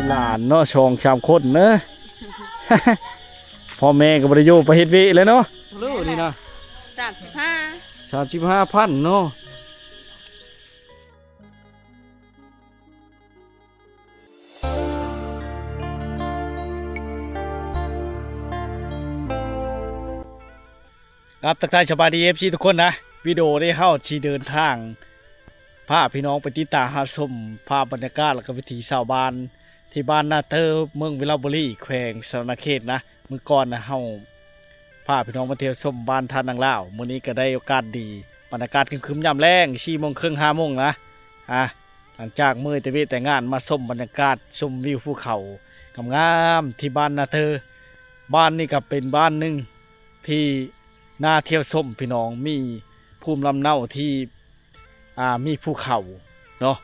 ຫຼານເນາະ ສອງສາມຄົນເນາະ ພໍ່ແມ່ກໍບໍ່ໄດ້ຢູ່ ໄປເຮັດວຽກແລ້ວເນາະ. ໂລນີ້ນະ ສາມສິບຫ້າ ສາມສິບຫ້າພັນເນາະ. ຄັບ ທັກທາຍສະບາຍດີ ເອັຟຊີ ທຸກຄົນນະ. ວິດີໂອນີ້ເຮົາຊິເດີນທາງ ພາພີ່ນ້ອງໄປຕິດຕາມຮັບຊົມພາບບັນຍາກາດ ແລະກະວິຖີຊາວບ້ານ ທີ່ບ້ານນາເຕີ ເມືອງວິລະບູລີ ແຂວງສະຫວັນນະເຂດນະ. ມື້ກ່ອນນະ ເຮົາພາພີ່ນ້ອງມາທ່ຽວຊົມບ້ານທ່ານາງລາວ. ມື້ນີ້ກໍໄດ້ໂອກາດດີ ບັນຍາກາດຄຶມໆຍາມແລງ ສີ່ໂມງເຄິ່ງ ຫ້າໂມງນະ. ອ່າ ຫຼັງຈາກເມື່ອຍແຕ່ວຽກແຕ່ງານ ມາຊົມບັນຍາກາດ ຊົມວິວພູເຂົາງາມໆ ທີ່ບ້ານນາເຕີ. ບ້ານນີ້ກໍເປັນບ້ານໜຶ່ງທີ່ໜ້າທ່ຽວຊົມພີ່ນ້ອງ ມີພູມລຳເນົາທີ່ ອ່າ ມີພູເຂົາເນາະ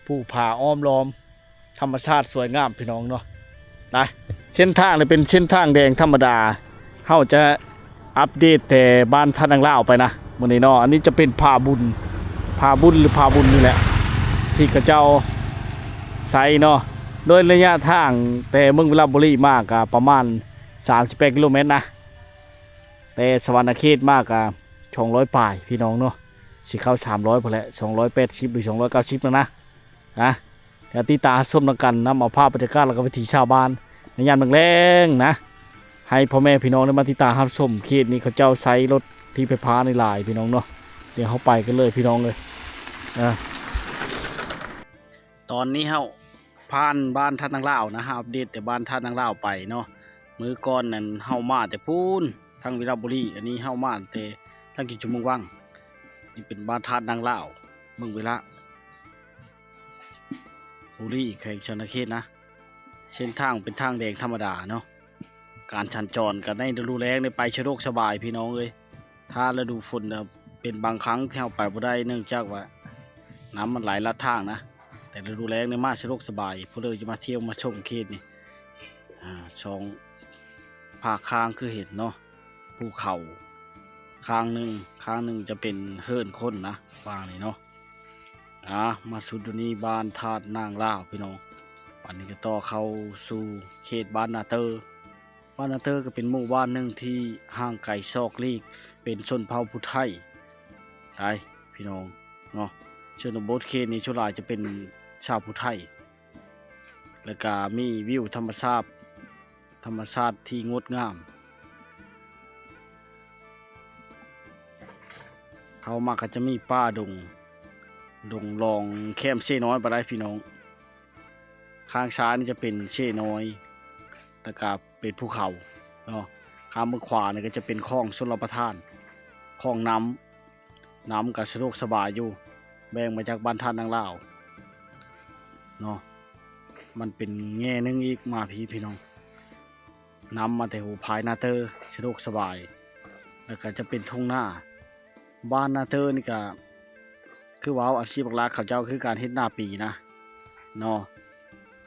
ພູຜາອ້ອມລ້ອມ ທຳມະຊາດສວຍງາມພີ່ນ້ອງເນາະ. ນະ ເສັ້ນທາງນີ້ເປັນເສັ້ນທາງແດງທຳມະດາ ເຮົາຈະອັບເດດແຕ່ບ້ານທ່ານາງລາວໄປນະ ມື້ນີ້ເນາະ. ອັນນີ້ຈະເປັນຜາບຸນ ຜາບຸນ ຫຼື ຜາບຸນນີ້ແຫຼະ ທີ່ເຂົາເຈົ້າໃຊ້ເນາະ. ໂດຍໄລຍະທາງແຕ່ເມືອງວິລະບູລີມາກະປະມານສາມສິບແປດກິໂລແມັດນະ ແຕ່ສະຫວັນນະເຂດມາກະສອງຮ້ອຍປາຍພີ່ນ້ອງເນາະ ຊິເຂົ້າສາມຮ້ອຍພຸ້ນແຫຼະ ສອງຮ້ອຍແປດສິບ ຫຼື ສອງຮ້ອຍເກົ້າສິບນະນະ. ນະ ດຽວຕິດຕາມຊົມນຳກັນ ນຳເອົາພາບບັນຍາກາດ ແລະກະວິຖີຊາວບ້ານໃນຍາມແລງໆນະ ໃຫ້ພໍ່ແມ່ພີ່ນ້ອງໄດ້ມາຕິດຕາມຮັບຊົມ. ເຂດນີ້ເຂົາເຈົ້າໃຊ້ລົດຖີບໄຟຟ້ານີ້ຫຼາຍພີ່ນ້ອງເນາະ. ດຽວເຮົາໄປກັນເລີຍພີ່ນ້ອງເອີຍ. ອ່າ ຕອນນີ້ເຮົາຜ່ານບ້ານທ່ານາງລາວນະ ເຮົາອັບເດດແຕ່ບ້ານທ່ານາງລາວໄປເນາະ. ມື້ກ່ອນນັ້ນເຮົາມາແຕ່ພຸ້ນ ທາງວິລະບູລີ ອັນນີ້ເຮົາມາແຕ່ທາງກິດຈຸເມືອງວັງ. ນີ້ເປັນບ້ານທ່ານາງລາວ ເມືອງວິລະບູລີ ແຂວງສະຫວັນນະເຂດນະ. ເສັ້ນທາງເປັນທາງແດງທຳມະດາເນາະ. ການສັນຈອນກໍໃນລະດູແລ້ງນີ້ໄປສະດວກສະບາຍພີ່ນ້ອງເອີຍ. ຖ້າລະດູຝົນນະ ເປັນບາງຄັ້ງທີ່ເຮົາໄປບໍ່ໄດ້ ເນື່ອງຈາກວ່ານ້ຳມັນໄຫຼລັດທາງນະ. ແຕ່ລະດູແລ້ງນີ້ມາສະດວກສະບາຍ ຜູ້ໃດຈະມາທ່ຽວມາຊົມເຂດນີ້. ອ່າ ສອງພາກຂ້າງຄືເຫັນເນາະ ພູເຂົາຂ້າງໜຶ່ງ ຂ້າງໜຶ່ງຈະເປັນເຮືອນຄົນນະ ຝັ່ງນີ້ເນາະ. ອ່າ ມາສຸດຢູ່ນີ້ ບ້ານທາດນາງລາວພີ່ນ້ອງ. ອັນນີ້ກໍຕໍ່ເຂົ້າສູ່ເຂດບ້ານນາເຕີ. ບ້ານນາເຕີກໍເປັນໝູ່ບ້ານໜຶ່ງທີ່ຫ່າງໄກສອກຫຼີກ ເປັນຊົນເຜົ່າຜູ້ໄທໄດ໋ພີ່ນ້ອງເນາະ. ຊົນນະບົດເຂດນີ້ສ່ວນຫຼາຍຈະເປັນຊາວຜູ້ໄທ ແລ້ວກະມີວິວທຳມະຊາດ ທຳມະຊາດທີ່ງົດງາມ. ເຂົ້າມາກໍຈະມີປ່າດົງ ດົງລອງແຄມເຊນ້ອຍໄປໄດ້ພີ່ນ້ອງ. ຂ້າງຊ້າຍນີ້ຈະເປັນເຊນ້ອຍ ແລ້ວກະເປັນພູເຂົາເນາະ. ຂ້າງເບື້ອງຂວານີ້ກໍຈະເປັນຄອງຊົນລະປະທານ ຄອງນ້ຳ ນ້ຳກໍສະດວກສະບາຍຢູ່ ແບ່ງມາຈາກບ້ານທ່ານນາງລາວເນາະ. ມັນເປັນແງ່ໜຶ່ງອີກ ມາພີ້ພີ່ນ້ອງ ນ້ຳມາແຕ່ຫົວພາຍນາເຕີ ສະດວກສະບາຍ. ແລ້ວກໍຈະເປັນທົ່ງນາ ບ້ານນາເຕີນີ້ກໍ ຄືເວົ້າອາຊີບຫຼັກໆເຂົາເຈົ້າຄືການເຮັດນາປີນະເນາະ.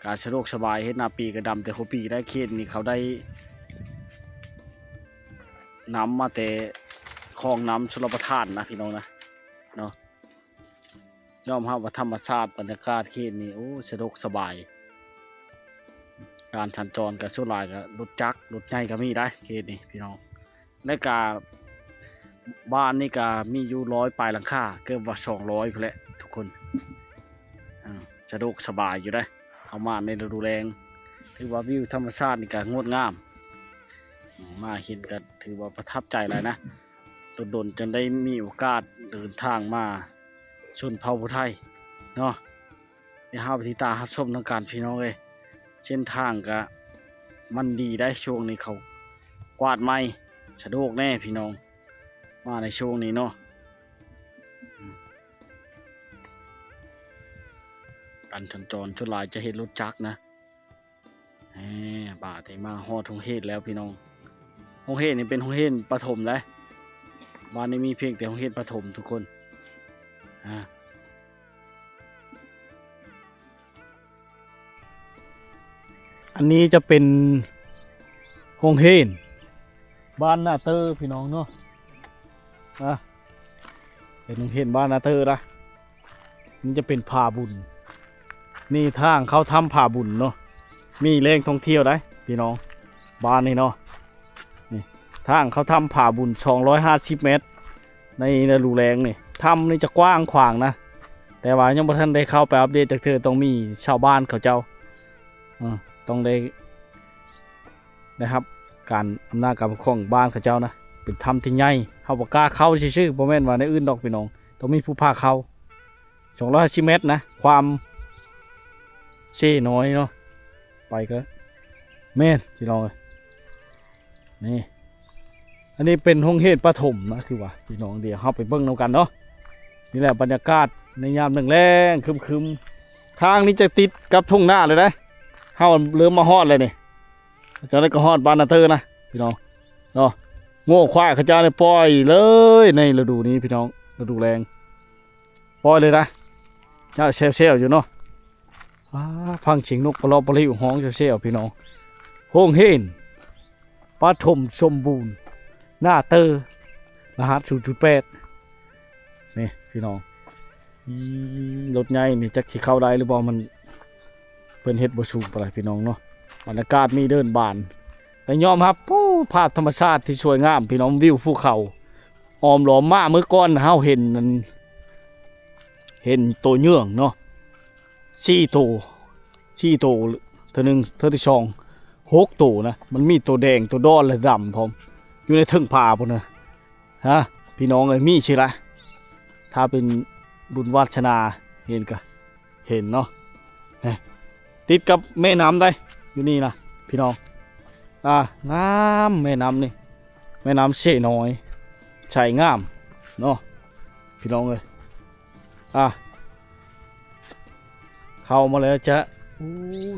ການສະດວກສະບາຍ ເຮັດນາປີກໍດຳແຕ່ຫົວປີໄດ້. ເຂດນີ້ເຂົາໄດ້ນ້ຳມາແຕ່ຄອງນ້ຳຊົນລະປະທານນະພີ່ນ້ອງນະເນາະ. ຍອມຮັບວ່າທຳມະຊາດ ບັນຍາກາດເຂດນີ້ ໂອ້ ສະດວກສະບາຍ. ການສັນຈອນກໍສ່ວນຫຼາຍກໍລົດຈັກ ລົດໃຫຍ່ກໍມີໄດ໋ເຂດນີ້ພີ່ນ້ອງ. ແລະກະບ້ານນີ້ກະມີຢູ່ຮ້ອຍປາຍຫຼັງຄາ ເກືອບວ່າສອງຮ້ອຍພຸ້ນແຫຼະທຸກຄົນ. ອ່າ ສະດວກສະບາຍຢູ່ເດ້ ເຮົາມາໃນລະດູແລ້ງ ຖືວ່າວິວທຳມະຊາດນີ້ກະງົດງາມ. ມາເຫັນກະຖືວ່າປະທັບໃຈຫຼາຍນະ ດົນໆຈັ່ງໄດ້ມີໂອກາດເດີນທາງມາຊົນເຜົ່າຜູ້ໄທເນາະ. ດຽວເຮົາໄປຕິດຕາມຮັບຊົມນຳກັນພີ່ນ້ອງເອີຍ. ເສັ້ນທາງກະມັນດີໄດ໋ ຊ່ວງນີ້ເຂົາກວາດໃໝ່ ສະດວກແດ່ພີ່ນ້ອງ ມາໃນຊ່ວງນີ້ເນາະ. ອືມ ການສັນຈອນສ່ວນຫຼາຍຈະເຫັນລົດຈັກນະ. ແໝ ບາດນີ້ມາຮອດໂຮງຮຽນແລ້ວພີ່ນ້ອງ. ໂຮງຮຽນນີ້ເປັນໂຮງຮຽນປະຖົມເດ້ ບ້ານນີ້ມີພຽງແຕ່ໂຮງຮຽນປະຖົມທຸກຄົນ. ອ່າ ອັນນີ້ຈະເປັນໂຮງຮຽນບ້ານນາເຕີພີ່ນ້ອງເນາະ. ອ່າ ເປັນໂຮງຮຽນບ້ານນາເຕີນະ. ນີ້ຈະເປັນຜາບຸນ ນີ້ທາງເຂົ້າຖ້ຳຜາບຸນເນາະ. ມີແຫຼ່ງທ່ອງທ່ຽວໄດ໋ພີ່ນ້ອງ ບ້ານນີ້ເນາະ. ນີ້ ທາງເຂົາທຳຜາບຸນສອງຮ້ອຍຫ້າສິບແມັດ ໃນລະດູແລ້ງນີ້. ຖ້ຳນີ້ຈະກວ້າງຂວາງນະ ແຕ່ວ່າຍັງບໍ່ທັນໄດ້ເຂົ້າໄປອັບເດດຈັກເທື່ອ. ຕ້ອງມີຊາວບ້ານເຂົາເຈົ້າ ເອີ ຕ້ອງໄດ້ ໄດ້ຮັບການອຳນາດການປົກຄອງບ້ານເຂົາເຈົ້ານະ. ເປັນຖ້ຳທີ່ໃຫຍ່ ເຮົາບໍ່ກ້າເຂົ້າຊື່ໆ ບໍ່ແມ່ນວ່າແນວອື່ນດອກພີ່ນ້ອງ ຕ້ອງມີຜູ້ພາເຂົ້າ. ສອງຮ້ອຍຫ້າສິບແມັດນະ ຄວາມເຊນ້ອຍເນາະ ໄປກໍແມ່ນພີ່ນ້ອງເອີຍ. ນີ້ ອັນນີ້ເປັນໂຮງຮຽນປະຖົມນະ ຄືວ່າພີ່ນ້ອງ ດຽວເຮົາໄປເບິ່ງນຳກັນເນາະ. ນີ້ແຫຼະບັນຍາກາດໃນຍາມແລງໆ ຄຶມໆ. ທາງນີ້ຈະຕິດກັບທົ່ງນາເລີຍນະ ເຮົາເລີ່ມມາຮອດແລ້ວນີ້. ຈັ່ງໃດກໍຮອດບ້ານນາເຕີນະພີ່ນ້ອງເນາະ. ງົວຄວາຍເຂົາເຈົ້ານີ້ປ່ອຍເລີຍໃນລະດູນີ້ພີ່ນ້ອງ ລະດູແລ້ງ ປ່ອຍເລີຍນະ. ເຈົ້າແຊວໆຢູ່ເນາະ. ອ້າ ຟັງສຽງນົກປະເລາະປະລິວຮ້ອງແຊວໆ ພີ່ນ້ອງ. ໂຮງຮຽນປະຖົມສົມບູນນາເຕີ ລະຫັດສູນຈຸດແປດ ນີ້ພີ່ນ້ອງ. ອືມ ລົດໃຫຍ່ນີ້ຈັກຊິເຂົ້າໄດ້ຫຼືບໍ່ ມັນ ເພິ່ນເຮັດບໍ່ສູງປານໃດພີ່ນ້ອງເນາະ. ບັນຍາກາດມີເດີ່ນບານ ແຕ່ຍອມຮັບ ໂອ້ ພາບທຳມະຊາດທີ່ສວຍງາມພີ່ນ້ອງ ວິວພູເຂົາອ້ອມລ້ອມມາ. ມື້ກ່ອນເຮົາເຫັນອັນ ເຫັນໂຕເຫຍື່ອງເນາະ ສີ່ໂຕ ສີ່ໂຕ ເທື່ອໜຶ່ງ ເທື່ອທີສອງ ຫົກໂຕນະ. ມັນມີໂຕແດງ ໂຕດອນ ແລະ ດຳພ້ອມ ຢູ່ໃນເທິງຜາພຸ້ນນະ. ຮະ ພີ່ນ້ອງເອີຍ ມີຊິລະ ຖ້າເປັນບຸນວາດສະໜາເຫັນກະເຫັນເນາະ. ນີ້ ຕິດກັບແມ່ນ້ຳໄດ໋ ຢູ່ນີ້ນະພີ່ນ້ອງ. ອ່າ ງາມແມ່ນ້ຳນີ້ ແມ່ນ້ຳເຊນ້ອຍ ໃສງາມເນາະ ພີ່ນ້ອງເອີຍ. ອ່າ ເຂົ້າມາແລ້ວຈະ ໂອ້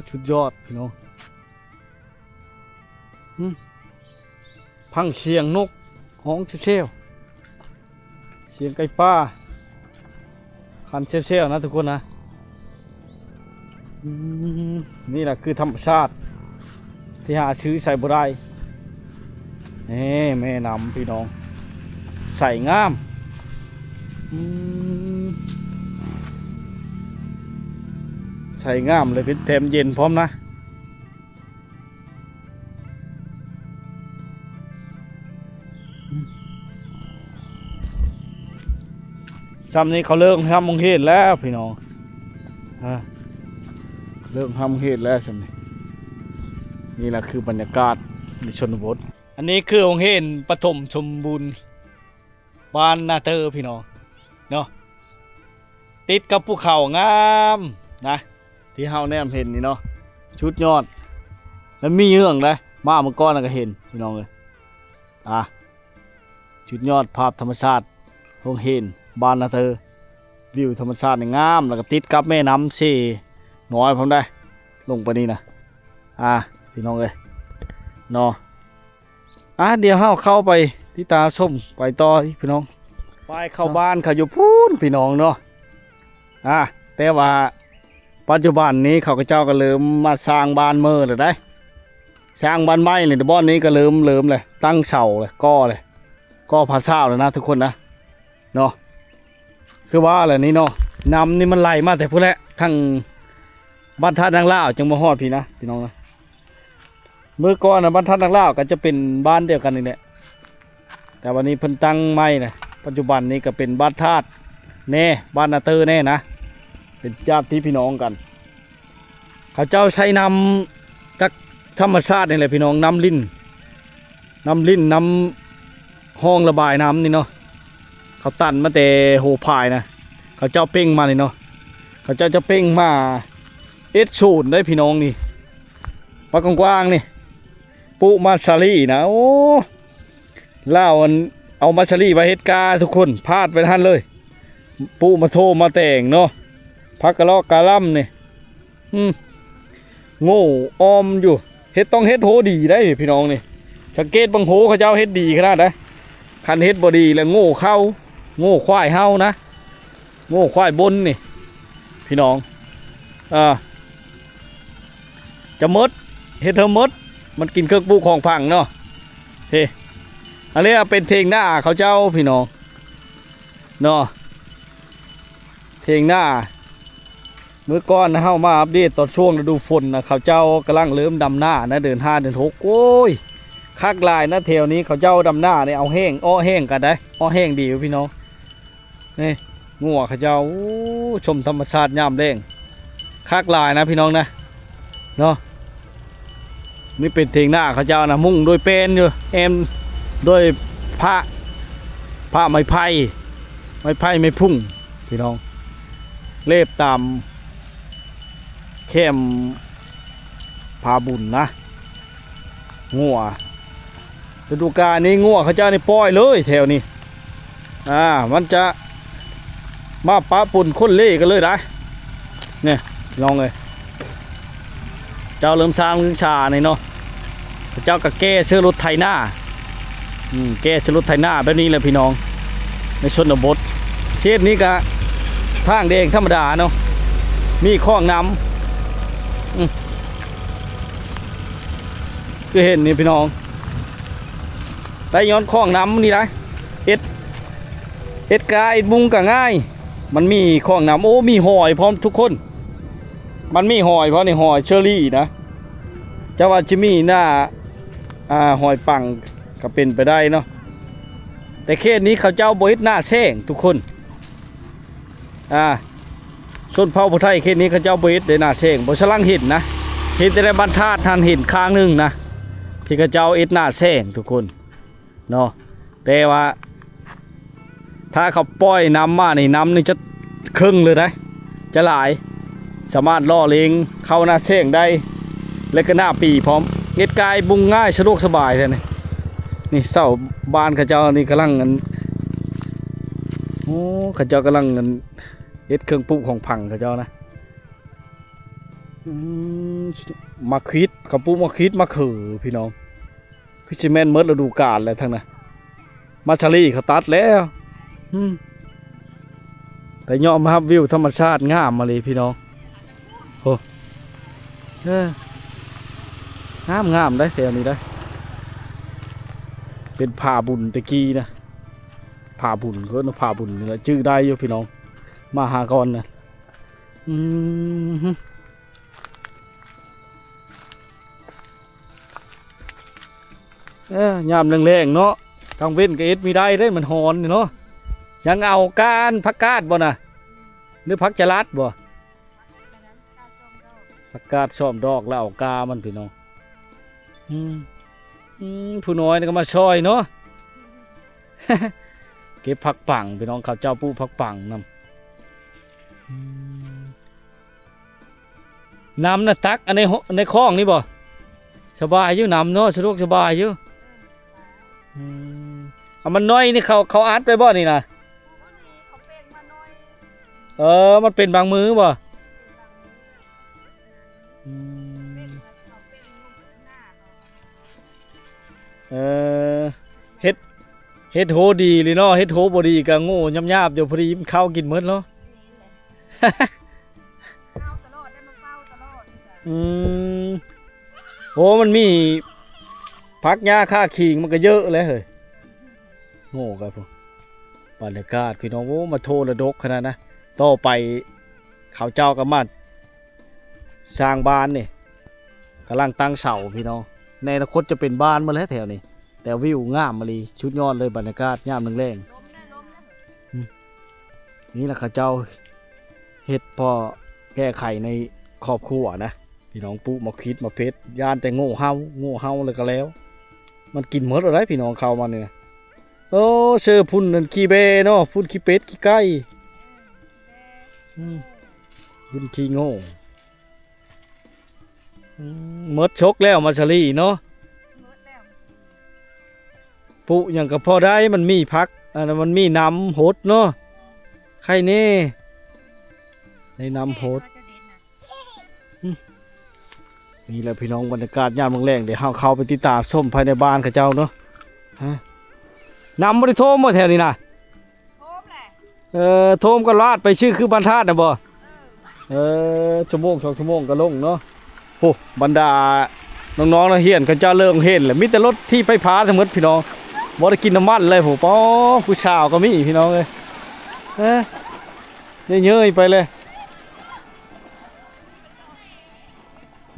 ສຸດຍອດພີ່ນ້ອງ. ຫຶ ຟັງສຽງນົກຮ້ອງແຊວໆ ສຽງໄກ່ປ່າຄັນແຊວໆນະທຸກຄົນນະ. ອືມ ນີ້ລະຄືທຳມະຊາດທີ່ຫາຊື້ໃສບໍ່ໄດ້. ນີ້ແມ່ນ້ຳພີ່ນ້ອງ ໃສງາມ ອືມ ໃສງາມເລີຍ ເປັນແຖມເຢັນພ້ອມນະ. ຊ່ຳນີ້ເຂົາເລີກທຳໂຮງຮຽນແລ້ວພີ່ນ້ອງ ເອີ ເລີກທຳໂຮງຮຽນແລ້ວຊ່ຳນີ້. ນີ້ລະຄືບັນຍາກາດໃນຊົນນະບົດ. ອັນນີ້ຄືໂຮງຮຽນປະຖົມສົມບູນ ບ້ານນາເຕີພີ່ນ້ອງເນາະ. ຕິດກັບພູເຂົາງາມນະ ທີ່ເຮົາແນມເຫັນນີ້ເນາະ ສຸດຍອດ. ແລ້ວມີເຫຍື່ອງໄດ໋ ມາມື້ກ່ອນນະກໍເຫັນພີ່ນ້ອງເອີຍ. ອ່າ ສຸດຍອດພາບທຳມະຊາດ ໂຮງຮຽນບ້ານນາເຕີ ວິວທຳມະຊາດນີ້ງາມ ແລ້ວກໍຕິດກັບແມ່ນ້ຳເຊນ້ອຍພ້ອມໄດ໋ ລົງໄປນີ້ນະ. ອ່າ ພີ່ນ້ອງເອີຍເນາະ. ອ່າ ດຽວເຮົາເຂົ້າໄປຕິດຕາມຊົມໄປຕໍ່ອີກພີ່ນ້ອງ. ປ້າຍເຂົ້າ ເນາະ ບ້ານເຂົາຢູ່ພຸ້ນພີ່ນ້ອງເນາະ. ອ່າ ແຕ່ວ່າປັດຈຸບັນນີ້ເຂົາເຈົ້າກໍເລີ່ມມາສ້າງບ້ານເມີແລ້ວໄດ໋ ສ້າງບ້ານໃໝ່ນີ້ ບ່ອນນີ້ກໍເລີ່ມ ເລີ່ມແລ້ວ ຕັ້ງເສົາແລ້ວ ກໍ່ແລ້ວ ກໍ່ຜາຊາວແລ້ວນະທຸກຄົນນະເນາະ. ຄືວ່າແຫຼະນີ້ເນາະ ນ້ຳນີ້ມັນໄຫຼມາແຕ່ພຸ້ນແຫຼະ ທາງບ້ານທາດນາງລາວ ຈຶ່ງມາຮອດພີ້ນະພີ່ນ້ອງນະ. ເມື່ອກ່ອນນະ ບ້ານທາດນາງລາວກໍຈະເປັນບ້ານດຽວກັນນີ້ແຫຼະ ແຕ່ບັດນີ້ເພິ່ນຕັ້ງໃໝ່ນະ. ປັດຈຸບັນນີ້ກໍເປັນບ້ານທາດແດ່ ບ້ານນາເຕີແດ່ນະ ເປັນຍາດພີ່ນ້ອງກັນ. ເຂົາເຈົ້າໃຊ້ນ້ຳຈາກທຳມະຊາດນີ້ແຫຼະພີ່ນ້ອງ ນ້ຳລິນ ນ້ຳລິນ ນ້ຳຮ່ອງລະບາຍນ້ຳນີ້ເນາະ. ເຂົາຕັນມາແຕ່ຫົວພາຍນະ ເຂົາເຈົ້າເປັ່ງມານີ້ເນາະ ເຂົາເຈົ້າຈະເປັ່ງມາເຮັດສວນໄດ້ພີ່ນ້ອງນີ້ ປາກກວ້າງໆນີ້ ປູກໝາກສາລີນະ. ໂອ້ ລາວອັນເອົາໝາກສາລີໄວ້ເຮັດກາທຸກຄົນ ພາດໄວ້ຫັ້ນເລີຍ ປູກໝາກໂທໝາກແຕງເນາະ ຜັກກະເລາະກະລຳນີ້. ອືມ ໂງ່ອ້ອມຢູ່ ເຮັດ ຕ້ອງເຮັດໂຮດີໄດ໋ພີ່ນ້ອງນີ້. ສັງເກດເບິ່ງໂຮເຂົາເຈົ້າເຮັດດີຂະໜາດໃດ໋ ຄັນເຮັດບໍ່ດີແລ້ວໂງ່ເຂົ້າ ໂງ່ຄວາຍເຫົ່ານະ ໂງ່ຄວາຍບົນນີ້ພີ່ນ້ອງ. ອ່າ ຈະໝົດ ເຮັດເຖິງໝົດ ມັນກິນເຄື່ອງປູກຂອງຝັງເນາະ. ເຮ ອັນນີ້ເປັນຖຽງນາເຂົາເຈົ້າພີ່ນ້ອງເນາະ ຖຽງນາ. ມື້ກ່ອນเฮามาอัปเดตตอนช่วงฤดูฝนนะ เขาเจ้ากำลังเริ่มดำนานะ เดือนห้า เดือนหก โอ้ย คักหลายนะ แถวนี้เขาเจ้าดำนาเนี่ย เอาแห้ง อ้อแห้งกันได้ อ้อแห้งดีพี่น้อง นี่ งัวเขาเจ้า โอ้ ชมธรรมชาติยามแลง คักหลายนะพี่น้องนะ เนาะ นี่เป็นเถียงนาเขาเจ้านะ มุงด้วยแป้นอยู่ แอมด้วยผ้า ผ้าไม้ไผ่ ไม้ไผ่ไม้พุ่ง พี่น้อง เลบตามแคมผาบุญนะ งัว ฤดูกาลนี้งัวเขาเจ้านี่ปล่อยเลยแถวนี้ อ่า มันจะมาปะปนคนเล่กันเลยได้ เนี่ย ลองเลย เจ้าเริ่มสร้างเริ่มชานี่เนาะ เจ้าก็แก้เสื้อรถไถนา อืม แก้เสื้อรถไถนาแบบนี้แหละพี่น้อง ในชนบท เขตนี้ก็ทางแดงธรรมดาเนาะ มีคลองน้ำ อืม คือเห็นนี่พี่น้อง ได้ย้อนคลองน้ำนี่ได้ เอ็ด เอ็ดกาเอ็ดบุงก็ง่าย มันมีคลองน้ำ โอ้ มีหอยพร้อมทุกคน มันมีหอยพร้อมนี่ หอยเชอรี่นะ จะว่าจะมีหน้า อ่า หอยปังก็เป็นไปได้เนาะ แต่เขตนี้เขาเจ้าบ่เฮ็ดหน้าแซงทุกคน อ่า ชนเผ่าผู้ไทเขตนี้เขาเจ้าบ่เฮ็ดได้หน้าแซง บ่สลังเห็นนะ เห็นแต่ในบ้านธาตุหั้นเห็นข้างหนึ่งนะ ที่เขาเจ้าเฮ็ดหน้าแซงทุกคน เนาะ แต่ว่าถ้าเขาปล่อยน้ำมานี่ น้ำนี่จะเคิ่งเลยนะ จะหลาย สามารถหล่อเลี้ยงเข้าหน้าแซงได้ และก็หน้าปีพร้อม เฮ็ดกายบุงง่าย สะดวกสบายแท้นี่ นี่เสาบ้านเขาเจ้านี่กำลังอัน โอ้ เขาเจ้ากำลังอัน เฮ็ดเครื่องปลูกของผังเขาเจ้านะ อืม มะขิด เขาปลูกมะขิด มะเขือ พี่น้อง คือสิแม่นหมดฤดูกาลแล้วทั้งนั้น มาชาลีเขาตัดแล้ว อืม แต่ยอมรับวิวธรรมชาติงามมาเลยพี่น้อง โอ้ เออ งามงามได้แถวนี้ได้ เป็นผาบุญตะกี้นะ ผาบุญ เขาเอิ้นว่าผาบุญนี่แหละ จื่อได้อยู่พี่น้อง มาหาก่อนนะ อืม เอ้อ ยามแลงๆ เนาะ กลางเว็นก็เฮ็ดมีได้เด้ มันฮ้อนนี่เนาะ ยังเอาก้านผักกาดบ่น่ะ หรือผักจะลัดบ่ ผักกาดซ้อมดอกแล้วเอากามันพี่น้อง อืม อืม ผู้น้อยนี่ก็มาซ่อยเนาะ เก็บผักปังพี่น้อง เขาเจ้าปลูกผักปังนำ อืม น้ำน่ะตักอันในห- ในคลองนี่บ่ สบายอยู่ น้ำเนาะ สะดวกสบายอยู่ อืม เอามันน้อยนี่เขา เขาอัดไปบ่นี่นะ เออ มันเป็นบางมื้อบ่ อืม เออ เฮ็ด เฮ็ดโฮดีเลยเนาะ เฮ็ดโฮบ่ดีก็โง่หยาบๆ อยู่ พอดีมันเข้ากินหมดเนาะ อืม โอ้ มันมีผักหญ้าค่าขิงมันก็เยอะแล้วเฮ้ย โง่กันพุ้น บรรยากาศพี่น้อง โอ้ มาโทรดกขนาดนะ ต่อไปเขาเจ้าก็มา สร้างบ้านนี่ กำลังตั้งเสาพี่น้อง ในอนาคตจะเป็นบ้านหมดแล้วแถวนี้ แต่วิวงามอีหลี สุดยอดเลยบรรยากาศยามแลงๆ อืม นี่แหละเขาเจ้าเฮ็ดพอแก้ไขในครอบครัวนะ พี่น้อง ปลูกหมากพริกหมากเผ็ด ย่านแต่โง่เห่า โง่เห่าแล้วก็แล้ว มันกินหมดแล้วได้พี่น้อง เข้ามานี่นะ โอ้ เสิร์ฟพุ้นนั่นขี้แบเนาะ พุ้นขี้เป็ดขี้ไก่ อืม พุ้นขี้โง่ อืม หมดซกแล้วมาสลีเนาะ หมดแล้ว ปลูกหยังก็พอได้ มันมีผัก อันนั้นมันมีน้ำหดเนาะ ไข่แน่ ได้น้ำหด นี่แหละพี่น้อง บรรยากาศยามแลงๆ เดี๋ยวเราเข้าไปติดตามชมภายในบ้านเขาเจ้าเนาะ ฮะ น้ำบ่ได้ท่วมบ่แถวนี้นะ ท่วมแหละ เออ ท่วมก็ลาดไปซื่อคือบ้านธาตุน่ะบ่ เออ ชั่วโมงสองชั่วโมงก็ลงเนาะ โอ้ บรรดาน้องๆ นักเรียนเขาเจ้าเลิกเรียนแล้ว มีแต่รถถีบไฟฟ้าทั้งหมดพี่น้อง บ่ได้กินน้ำมันเลย โห ป๊อ ผู้สาวก็มีพี่น้องเอ้ย เอ้ย เย้ยๆ ไปเลย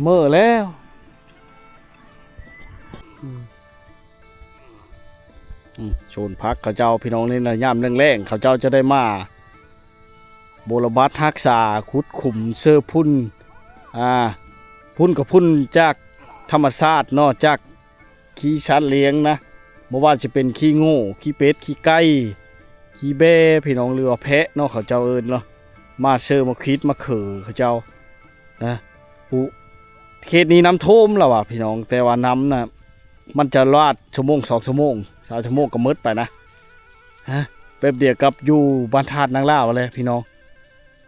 ມື້ແລ້ວ ອືມ ອືມ ໂຊນຜັກເຂົາເຈົ້າ ພີ່ນ້ອງ ນີ້ນະ ຍາມແລ້ງໆ ເຂົາເຈົ້າຈະໄດ້ມາບົວລະບັດຮັກສາ ຂຸດຂຸມເຊີພຸ່ນ ອ່າ ຝຸ່ນກໍຝຸ່ນຈາກທຳມະຊາດເນາະ ຈາກ ຂີ້ສັດລ້ຽງນະ ບໍ່ວ່າຈະເປັນຂີ້ງູ ຂີ້ເປັດ ຂີ້ໄກ່ ຂີ້ແບ້ ພີ່ນ້ອງ ຫຼືວ່າແພະເນາະ ເຂົາເຈົ້າເອີ້ນເນາະ ມາເຊີມາຂິດມາເຂີເຂົາເຈົ້ານະ ປູ ເຂດນີ້ນ້ຳຖ້ວມລະວ່າ ພີ່ນ້ອງ ແຕ່ວ່ານ້ຳນະ ມັນຈະຫຼາດຊົ່ວໂມງສອງຊົ່ວໂມງ ສາມຊົ່ວໂມງກໍໝົດໄປນະ ຮະ ແປັບດຽວກັບຢູ່ບ້ານທາດນາງລາວແຫຼະ ພີ່ນ້ອງ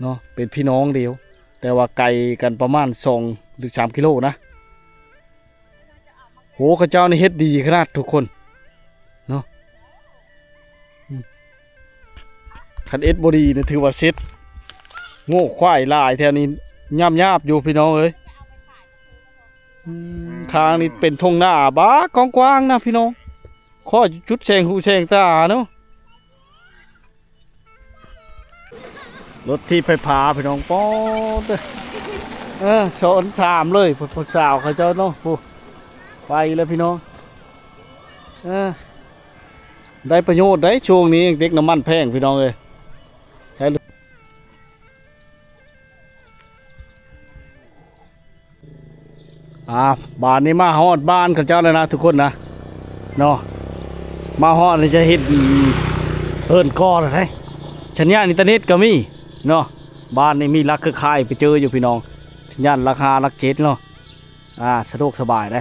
ເນາະ ເປັນພີ່ນ້ອງດຽວ ແຕ່ວ່າໄກກັນປະມານສອງ ຫຼື ສາມກິໂລນະ. ໂຫ ເຂົາເຈົ້ານີ້ເຮັດດີຂະໜາດທຸກຄົນເນາະ ອືມ ຄັນເຮັດບໍ່ດີນີ້ຖືວ່າເສັດ ງູຄວາຍຫຼາຍແຖວນີ້ ຍາບໆ ຢູ່ພີ່ນ້ອງເອີຍ ອືມ ຂ້າງນີ້ເປັນທົ່ງນາບາກກວ້າງໆ ນະພີ່ນ້ອງ ຂໍຈຸດແສງຫູແສງຕາເນາະ. ລົດຖີບໄຟຟ້າພີ່ນ້ອງ ປອດເດີ ເອີ ຊ້ອນສາມເລີຍ ຜູ້ສາວເຂົາເຈົ້າເນາະ ຜູ້ ໄປແລ້ວພີ່ນ້ອງ ເອີ ໄດ້ປະໂຫຍດໄດ໋ ຊ່ວງນີ້ເດັກນ້ຳມັນແພງພີ່ນ້ອງເອີຍ ໃຊ້ ອ່າ ບາດນີ້ມາຮອດບ້ານເຂົາເຈົ້າແລ້ວນະທຸກຄົນນະ ເນາະ ມາຮອດນີ້ຈະເຫັນເຮືອນກໍແລ້ວເດ້ ສັນຍານອິນເຕີເນັດກໍມີເນາະ ບ້ານນີ້ມີຫຼັກເຄືອຂ່າຍໄປເຈີຢູ່ພີ່ນ້ອງ ສັນຍານຫຼັກຫ້າຫຼັກເຈັດເນາະ ອ່າ ສະດວກສະບາຍເດ້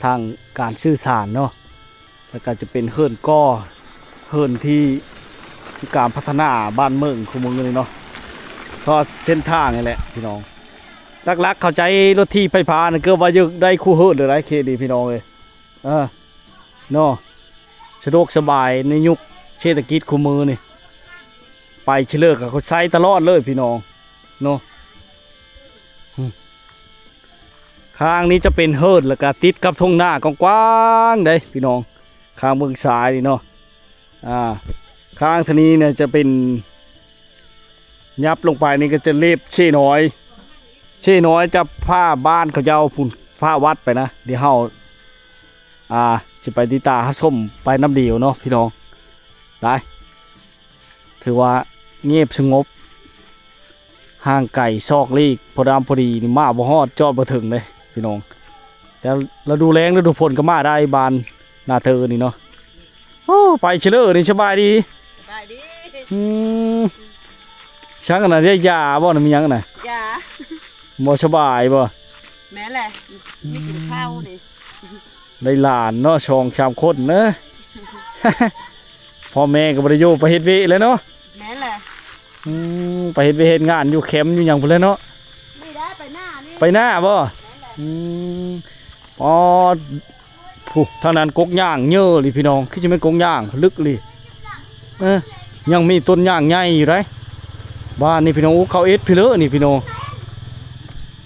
ທາງການສື່ສານເນາະ. ແລ້ວກໍຈະເປັນເຮືອນກໍ ເຮືອນທີ່ມີການພັດທະນາບ້ານເມືອງຄູ່ມື້ນີ້ເນາະ ເພາະເສັ້ນທາງນີ້ແຫຼະພີ່ນ້ອງ ຫຼັກໆ ເຂົ້າໃຈລົດຖີບໄຟຟ້ານີ້ ເກືອບວ່າຢາກໄດ້ຄູ່ເຮືອນເລີຍໄດ໋ ເຂດນີ້ພີ່ນ້ອງເອີຍ ເອີ ເນາະ ສະດວກສະບາຍໃນຍຸກເສດຖະກິດຄູ່ມື້ນີ້ ໄປເຊີເລີກະເຂົາໃຊ້ຕະຫຼອດເລີຍພີ່ນ້ອງເນາະ ອືມ ຂ້າງນີ້ຈະເປັນເຮືອນ ແລ້ວກະຕິດກັບທົ່ງນາກວ້າງໆ ເດ້ພີ່ນ້ອງ ຂ້າງເບື້ອງຊ້າຍນີ້ເນາະ ອ່າ ຂ້າງທາງນີ້ນະຈະເປັນ ຍັບລົງໄປນີ້ກໍຈະເລັບເຊນ້ອຍ ເຊນ້ອຍຈະພາບ້ານເຂົາເຈົ້າພຸ້ນ ພາວັດໄປນະ ດຽວເຮົາ ອ່າ ຊິໄປຕິດຕາມຮັບຊົມໄປນຳດຽວເນາະພີ່ນ້ອງ ໄປ ຖືວ່າງຽບສະຫງົບ ຫ່າງໄກຊອກຫຼີກ ພໍດຳພໍດີນີ້ ມາບໍ່ຮອດ ຈອດບໍ່ເຖິງເດ້ພີ່ນ້ອງ ແຕ່ລະດູແລ້ງລະດູຝົນກໍມາໄດ້ ບ້ານນາເຕີນີ້ເນາະ. ໂອ້ ໄປເຊີເລີນີ້ ສະບາຍດີ ສະບາຍດີ ອືມ ຊ່າງອັນນັ້ນ ຢາບໍ່ນະ ມີຫຍັງນະ ຢາ ບໍ່ສະບາຍບໍ່ ແມ່ນແຫຼະ ອືມ ມີກິນເຂົ້ານີ້ ໄດ້ຫຼານເນາະ ສອງສາມຄົນເນາະ ພໍ່ແມ່ກໍບໍ່ໄດ້ຢູ່ ໄປເຮັດວຽກແລ້ວເນາະ ແມ່ນແຫຼະ ອືມ ໄປເຮັດວຽກເຮັດງານຢູ່ແຄມຢູ່ຫຍັງພຸ້ນແຫຼະເນາະ ໄປນານີ້ ໄປນາບໍ່ ແມ່ນແຫຼະ ອືມ ປອດ ຜູ້ ທາງນັ້ນກົກຫຍ້າງເຍີະລີພີ່ນ້ອງ ຄືຊິແມ່ນກົກຫຍ້າງ ລຶກລີ ເອີ ຍັງມີຕົ້ນຫຍ້າງໃຫຍ່ຢູ່ໃດ໋ ບ້ານນີ້ພີ່ນ້ອງ ໂອ້ ເຂົາເອັດພີ້ເລີນີ້ພີ່ນ້ອງ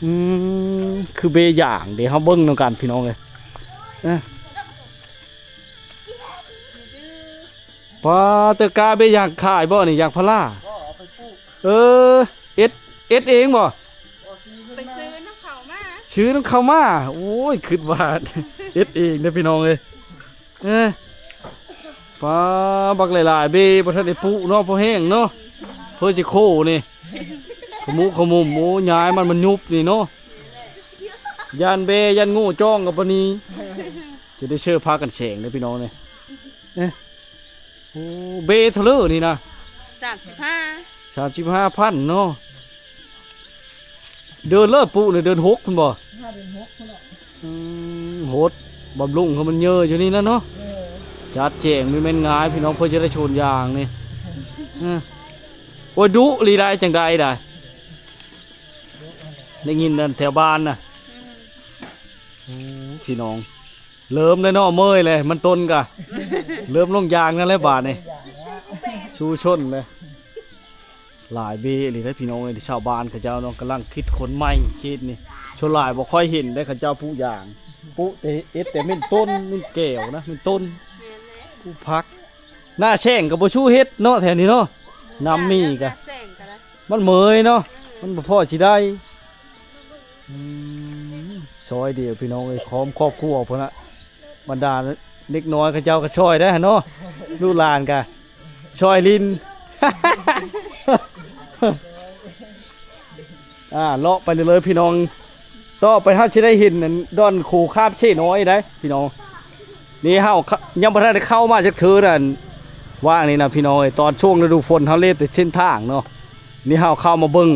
ອືມ ຄືເບ້ຢາງເດ ເຮົາເບິ່ງນຳກັນພີ່ນ້ອງເອີຍ ເອີ ປາເຕີກາເບ້ຢາງຂາຍບໍ່ນີ້ ຢາງພາລາ ເອີ ເອັດ ເອັດເອງບໍ່ ໄປຊື້ນຳເຂົາມາ ຊື້ນຳເຂົາມາ ໂອ້ຍ ຄິດວ່າເຮັດເອງເດ້ພີ່ນ້ອງເອີຍ ເອີ ປາ ບັກຫຼາຍໆ ເບ້ບໍ່ທັນໄດ້ປຸເນາະ ພໍແຫ້ງເນາະ ເພື່ອຊິໂຄນີ້ ຂະມຸກຂະມຸມ ໂອ້ ຍ້າຍມັນ ມັນຍຸບນີ້ເນາະ ຢ້ານເບ້ ຢ້ານງູຈ້ອງກັບປານີ ຈະໄດ້ເຊີພາກັນແສງເດ້ພີ່ນ້ອງເອີຍ ເອີ ໂອ້ ເບ້ເທົ່າເລີນີ້ນະ ສາມສິບຫ້າ ສາມສິບຫ້າພັນເນາະ ເດືອນເລີດປຸນີ້ ເດືອນຫົກພຸ້ນບໍ່ ຫາເດືອນຫົກພຸ້ນແຫຼະ ອືມ ຫົດ ບຳລຸງໃຫ້ມັນເຍີະຢູ່ນີ້ນະເນາະ ເອີ ຈັດແຈງບໍ່ແມ່ນງ່າຍພີ່ນ້ອງ ເພື່ອຈະໄດ້ສວນຢາງນີ້ ເອີ ໂອ້ຍ ດຸລີໄດ໋ ຈັ່ງໃດໄດ໋ ໄດ້ຍິນນັ້ນແຖວບ້ານນະ ອືມ ໂອ້ ພີ່ນ້ອງ ເລີ່ມແລ້ວເນາະ ເມື່ອຍແລ້ວ ມັນຕົ້ນກະ ເລີ່ມລົງຢາງນັ້ນແຫຼະບາດນີ້ ສູ້ຊົນເລີຍ ຫຼາຍເບ້ອີ່ຫຼີເດ້ພີ່ນ້ອງເອີຍ ຊາວບ້ານເຂົາເຈົ້າເນາະ ກຳລັງຄິດຄົ້ນໃໝ່ເຂດນີ້ ສ່ວນຫຼາຍບໍ່ຄ່ອຍເຫັນເດ້ ເຂົາເຈົ້າປູຢາງ ປູແຕ່ ເຮັດແຕ່ເມັ້ນຕົ້ນ ເມັ້ນແກ້ວນະ ເມັ້ນຕົ້ນ ແມ່ນແຫຼະ ປູຜັກ ໜ້າແຊງກໍບໍ່ສູ້ເຮັດເນາະ ແຖວນີ້ເນາະ ນ້ຳມີກະ ໜ້າແຊງກໍໄດ້ ມັນເມື່ອຍເນາະ ເອີ ມັນບໍ່ພໍຊິໄດ້ ອືມ ຊອຍດຽວພີ່ນ້ອງເອີຍ ຂອງຄອບຄົວພຸ້ນລະ ບັນດາເດັກນ້ອຍເຂົາເຈົ້າກໍຊ່ອຍໄດ້ຫັ້ນເນາະ ລູກຫຼານກໍຊ່ອຍຫຼິ້ນ ອ່າ ເລາະໄປເລີຍໆ ພີ່ນ້ອງ ຕໍ່ໄປເຮົາຊິໄດ້ເຫັນອັນດອນໂຂງຄາບເຊນ້ອຍໄດ໋ພີ່ນ້ອງ. ນີ້ເຮົາ ຂ- ຍັງບໍ່ທັນໄດ້ເຂົ້າມາຈັກເທື່ອນັ້ນ ວ່ານີ້ນະພີ່ນ້ອງເອີຍ ຕອນຊ່ວງລະດູຝົນເຮົາເລດແຕ່ເສັ້ນທາງເນາະ. ນີ້ເຮົາເຂົ້າມາເບິ່ງ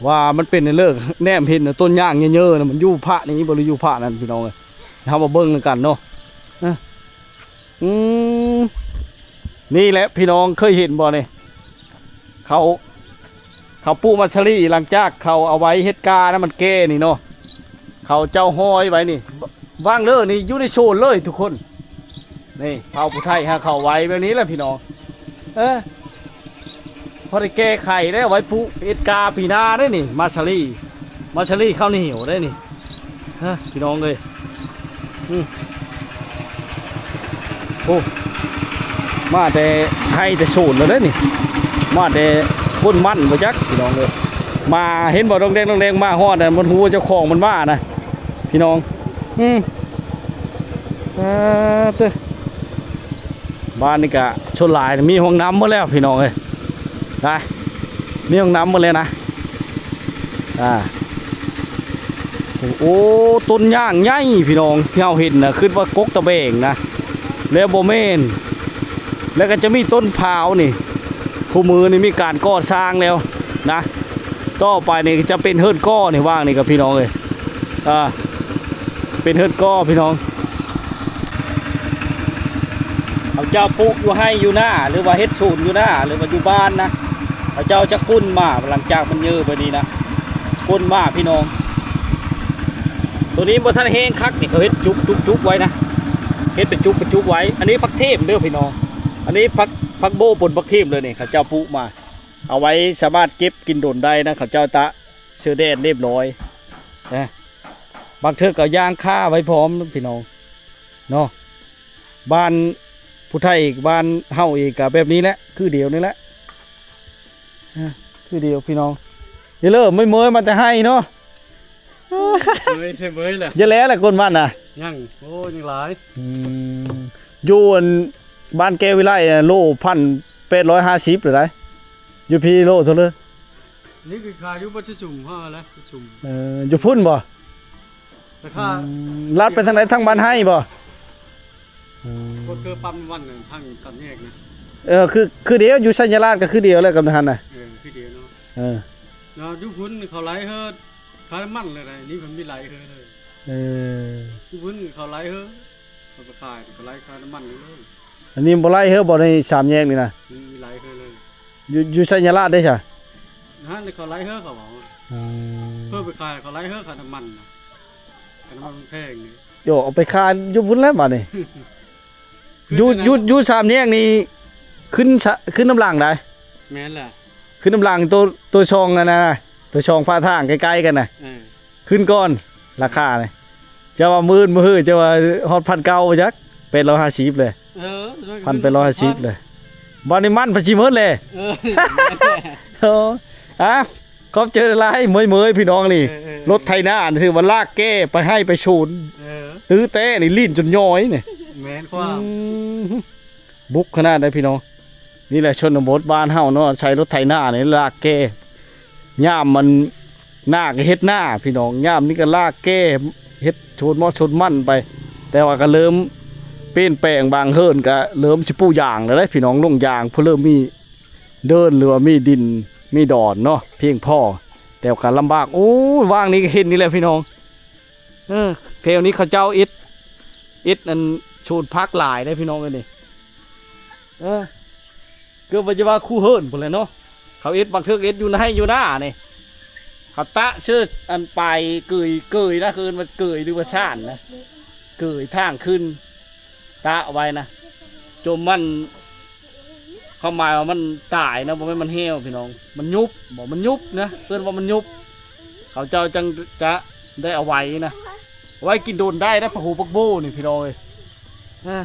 ວ່າມັນເປັນແນວເລີ ແນມເຫັນຕົ້ນຍາງເຍີໆນະ ມັນຢູ່ພະນີ້ບໍ່ ຫຼືຢູ່ພະນັ້ນ ພີ່ນ້ອງເອີຍ. ເຮົາມາເບິ່ງນຳກັນເນາະ ອາ ອືມ ນີ້ແຫຼະພີ່ນ້ອງ ເຄີຍເຫັນບໍ່ນີ້ ເຂົາ ເຂົາປູກມັດສະລີ ຫຼັງຈາກເຂົາເອົາໄວ້ເຮັດການະ ມັນແກ່ນີ້ເນາະ ເຂົາເຈົ້າຫ້ອຍໄວ້ນີ້ ວາງເລີນີ້ຢູ່ໃນໂຊນເລີຍທຸກຄົນ. ນີ້ເຜົ່າຜູ້ໄທຫາເຂົ້າໄວ້ແບບນີ້ແຫຼະພີ່ນ້ອງ ເອີ ພໍໄດ້ແກ້ໄຂແລ້ວ ໄວ້ປູກເຮັດກາປີໜ້າເດ້ນີ້ ມັດສະລີ ມັດສະລີເຂົ້າໜຽວເດ້ນີ້ ຮະ ພີ່ນ້ອງເອີຍ ອື ໂອ້ ມາແຕ່ໄຮ່ແຕ່ສວນແລ້ວເດ້ນີ້ ມາແຕ່ຕົ້ນມັນບໍ່ຈັກ ພີ່ນ້ອງເອີຍ. ມາເຫັນບໍ່ ດອງແດງໆ ມາຮອດ ມັນຮູ້ວ່າເຈົ້າຂອງມັນມານະ ພີ່ນ້ອງ ອື ອ່າ ເຕີ ບ້ານນີ້ກະສ່ວນຫຼາຍມີຫ້ອງນ້ຳໝົດແລ້ວພີ່ນ້ອງເອີຍ ໄດ້ ມີຫ້ອງນ້ຳໝົດແລ້ວນະ ອ່າ ໂອ້ ຕົ້ນຍາງໃຫຍ່ພີ່ນ້ອງ ທີ່ເຮົາເຫັນນະ ຄິດວ່າກົກຕະແບງນະ ແລ້ວບໍ່ແມ່ນ ແລ້ວກໍຈະມີຕົ້ນພ້າວນີ້ ຄູ່ມື້ນີ້ມີການກໍ່ສ້າງແລ້ວນະ ຕໍ່ໄປນີ້ຈະເປັນເຮືອນກໍນີ້ ວ່າງນີ້ກັບພີ່ນ້ອງເອີຍ ອ່າ ເປັນເຮືອນກໍພີ່ນ້ອງ ເຂົາເຈົ້າປູກຢູ່ໄຮ່ຢູ່ນາ ຫຼືວ່າເຮັດສວນຢູ່ນາ ຫຼືວ່າຢູ່ບ້ານນະ ເຂົາເຈົ້າຈະຂຸ້ນມາ ຫຼັງຈາກມັນເຍີໄປນີ້ນະ ຂຸ້ນມາພີ່ນ້ອງ. ໂຕນີ້ບໍ່ທັນແຫ້ງຄັກນີ້ ເຂົາເຮັດຈຸກໆໆໄວ້ນະ ເຮັດເປັນຈຸກເປັນຈຸກໄວ້. ອັນນີ້ຜັກເທມເດີພີ່ນ້ອງ ອັນນີ້ຜັກ ຜັກໂບປົນຜັກເທມເລີຍນີ້ ເຂົາເຈົ້າປູກມາ ເອົາໄວ້ສາມາດເກັບກິນດົນໄດ້ນະ ເຂົາເຈົ້າຕາກເສື້ອແດດລຽບຮ້ອຍນະ ບາງເທື່ອກໍເອົາຢາງຄາໄວ້ພ້ອມພີ່ນ້ອງເນາະ. ບ້ານຜູ້ໄທອີກ ບ້ານເຮົາອີກກໍແບບນີ້ແຫຼະ ຄືດຽວນີ້ແຫຼະ ອາ ຄືດຽວພີ່ນ້ອງ. ຢ່າເລີເມີຍໆ ມາແຕ່ໄຮ່ເນາະ ເມີຍ ເສຍເມີຍແຫຼະ ຢ່າແລ້ວແຫຼະ ຄົນບ້ານນະ ຍັງ ໂອ້ ຍັງຫຼາຍ ອືມ ຢູ່ອັນບ້ານແກ້ວວິໄລນະ ໂລພັນແປດຮ້ອຍຫ້າສິບເລີຍໄດ໋ ຢູ່ພີ້ໂລເທົ່າເລີຍ? ນີ້ຄືຂາຍຢູ່ບັດຈຸຊຸມ ເຮົາແຫຼະ ຈຸຊຸມ ເອີ ຢູ່ພຸ້ນບໍ່? ແຕ່ ອື ຂາ ມ ລັດໄປທາງໃດ ທາງບ້ານໄຮ່ບໍ່? ອືມ ກໍຄືປ້ຳນ້ຳມັນທາງສາມແຍກນະ ເອີ ຄື ຄືດຽວ ຢູ່ໄຊຍະລາດກໍຄືດຽວແຫຼະກັບຫັ້ນນະ ເອີ ຄືດຽວເນາະ ເອີ ເນາະ ຢູ່ພຸ້ນເຂົາໄລ່ເຮີ ຄ່ານ້ຳມັນເລີຍ ນີ້ເພິ່ນມີໄລ່ເຮີເລີຍ ເອີ ຢູ່ພຸ້ນເຂົາໄລ່ເຮີ ເຂົາໄປຂາຍ ເຂົາໄລ່ຄ່ານ້ຳມັນເລີຍ ອັນນີ້ບໍ່ໄລ່ເຮີບໍ່ ໃນສາມແຍກນີ້ນະ ອືມ ມີໄລ່ເຮີເລີຍ ຢູ່ ຢູ່ໄຊຍະລາດເດ້ຊະ ຫັ້ນເຂົາໄລ່ເຮີ ເຂົາເວົ້າ ອືມ ເພິ່ນໄປຂາຍ ເຂົາໄລ່ເຮີຄ່ານ້ຳມັນນະ ຄ່ານ້ຳມັນມັນແພງນີ້ ໂຢ ເອົາໄປຂາຍຢູ່ພຸ້ນແລ້ວບາດນີ້ ຢູ່ ຢູ່ ຢູ່ສາມແຍກນີ້ ຂຶ້ນສະ ຂຶ້ນນຳຫຼັງໄດ໋ ແມ່ນແຫຼະ ຂຶ້ນນຳຫຼັງໂຕ ໂຕຊ່ອງອັນນັ້ນນະ ໂຕຊ່ອງຝາທາງໃກ້ໆກັນນະ ເອີ ຂຶ້ນກ່ອນ ລາຄານີ້ ເຈົ້າວ່າໝື່ນມື້ຮື ເຈົ້າວ່າຮອດພັນເກົ້າບໍ່ຈັກ ແປດຮ້ອຍຫ້າສິບເລີຍ ເອີ ພັນແປດຮ້ອຍຫ້າສິບເລີຍ ບັດນີ້ມັນພັນສີ່ໝື່ນເລີຍ ເອີ ໂອ້ ອ່ະ ຂອບໃຈຫຼາຍເມີຍໆ ພີ່ນ້ອງນີ້ ເອີ ເອີ ລົດໄຖນາຖືວ່າລາກແກ້ໄປໄຮ່ໄປສວນ ເອີ ຕື້ແຕ້ນີ້ ລີ້ນຈົນຍ້ອຍນີ້ ແມ່ນຄວາມ ອືມ ບຸກຂະໜາດໃດພີ່ນ້ອງ. ນີ້ແຫຼະຊົນນະບົດບ້ານເຮົາເນາະ ໃຊ້ລົດໄຖນານີ້ລາກແກ້ ຍາມມັນໜ້າກໍເຮັດນາພີ່ນ້ອງ ຍາມນີ້ກໍລາກແກ້ເຮັດສວນເໝາະສວນມັນໄປ ແຕ່ວ່າກໍເລີ່ມປ່ຽນແປງ ບາງເຮືອນກໍເລີ່ມຊິປູກຢາງແລ້ວເດ້ພີ່ນ້ອງ ລົງຢາງ ເພາະເລີ່ມມີເດີ່ນ ຫຼືວ່າມີດິນມີດອນເນາະ ພຽງພໍ ແຕ່ກໍລຳບາກ. ໂອ້ຍ ວ່າງນີ້ກໍເຫັນນີ້ແຫຼະພີ່ນ້ອງ ເອີ ແຖວນີ້ເຂົາເຈົ້າເຮັດ ເຮັດອັນສວນຜັກຫຼາຍເດ້ພີ່ນ້ອງເອີຍນີ້ ເອີ ເກືອບວ່າຈະວ່າຄູ່ເຮືອນພຸ້ນແຫຼະເນາະ ເຂົາເຮັດ ບາງເທື່ອເຮັດຢູ່ໃນໄຮ່ຢູ່ນານີ້ ເຂົາຕະເຊີອັນປາຍເກີຍ ເກີຍນະ ເອີ້ນວ່າເກີຍ ຫຼືວ່າຊານນະ ເກີຍທາງຂຶ້ນ ຕະໄວ້ນະ ຈົນມັນ ຄວາມໝາຍວ່າມັນຕາຍນະ ບໍ່ແມ່ນມັນແຫ້ວພີ່ນ້ອງ ມັນຍຸບ ບໍ່ ມັນຍຸບນະ ເອີ້ນວ່າມັນຍຸບ ເຂົາເຈົ້າຈັ່ງຈະໄດ້ເອົາໄວ້ນະ ເອົາໄວ້ກິນດົນໄດ້ນະ ຜັກຫູຜັກໂບນີ້ພີ່ນ້ອງເອີຍ ອ່າ